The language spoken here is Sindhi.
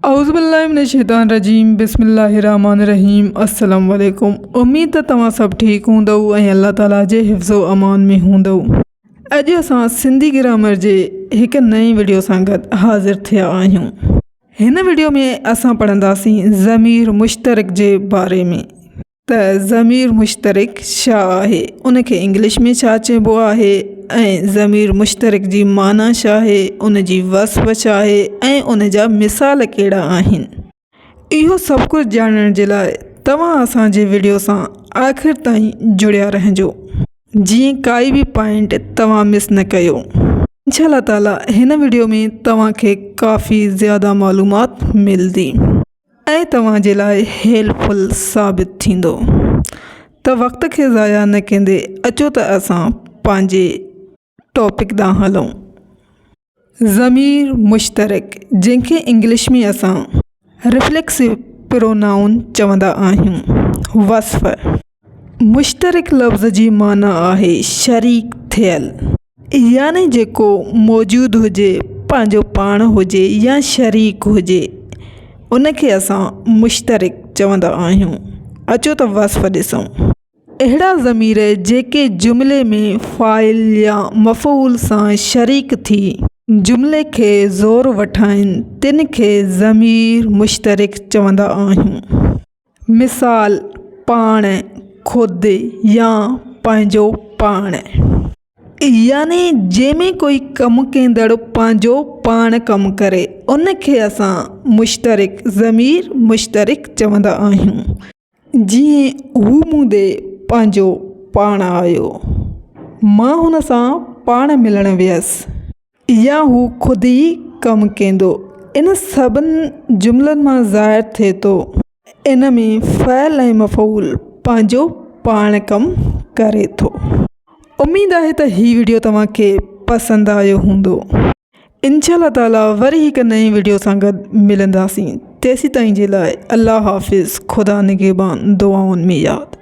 اعوذ بالله من الشيطان الرجيم بسم الله الرحمن الرحيم السلام عليڪم اميد ته توهان سڀ ٺيڪ هوندؤ ۽ الله تعالي جي حفظ و امان ۾ هوندؤ اڄ اسان سنڌي گرامر جي هڪ نئين وڊيو سان گڏ حاضر ٿيا آهيون هن وڊيو ۾ اسان پڙهنداسين ضمير مشترڪ جي باري ۾ ته ضمير مشترڪ ڇا آهي؟ ان کي انگلش ۾ ڇا چئبو آهي ۽ ضمير مشترڪ جي معنيٰ ڇا آهي، ان جي وصف ڇا آهي ۽ ان جا مثال ڪهڙا آهن. اهو سڀ ڪجهه ڄاڻڻ جي لاء توهان اسان جي وڊيو سان آخر تائين جڙيا رهجو جيئن ڪائي به پوائنٽ توهان مس نه ڪيو. انشاء الله تعالي هن وڊيو ۾ توهان کي ڪافي زياده معلومات ملدي. ۽ توهان جي لاء هيلپ فل ثابت ٿيندو ته وقت کي ضايع نه ڪندي اچو ته اسان پنهنجي ٽاپڪ ڏانهن هلون. ضمير مشترڪ جنهن کي انگلش ۾ اسان رفليڪسو پرونائون چوندا آهيون. وصف مشترڪ لفظ جي معنيٰ آهي شريڪ ٿيل. يعني جيڪو موجود هجي، پنهنجو پاڻ هجي يا شريڪ هجي، ان کي اسان مشترڪ چوندا آهيون. اچو ته وصف ڏسون. اهڙا ضمير جيڪي جملي ۾ فاعل يا مفعول سان شريڪ ٿي جملي کي زور وٺائين، تن کي ضمير مشترڪ چوندا آهيون. مثال، پاڻ، خود يا پنهنجو پاڻ. يعني جنهن ۾ ڪوئي ڪم ڪندڙ پنهنجو پاڻ ڪم ڪري، ان کي اسان مشترڪ، ضمير مشترڪ، چوندا آهيون. جيئن هو مون ڏي پنهنجو پاڻ آيو. مان هن سان پاڻ ملڻ ويس. يا هو خود ئي ڪم ڪندو. ان سڀن جملن مان ظاهر ٿئي ٿو. ان ۾ فعل ۽ مفعول پنهنجو پاڻ ڪم ڪري ٿو. اميد آهي ته هي وڊيو توهان کي پسند آيو هوندو. انشاء الله تعالي وري هڪ نئين وڊيو سان گڏ ملنداسين تيسيتائين جي لاء الله حافظ خدا نگهبان دعائن ۾ ياد.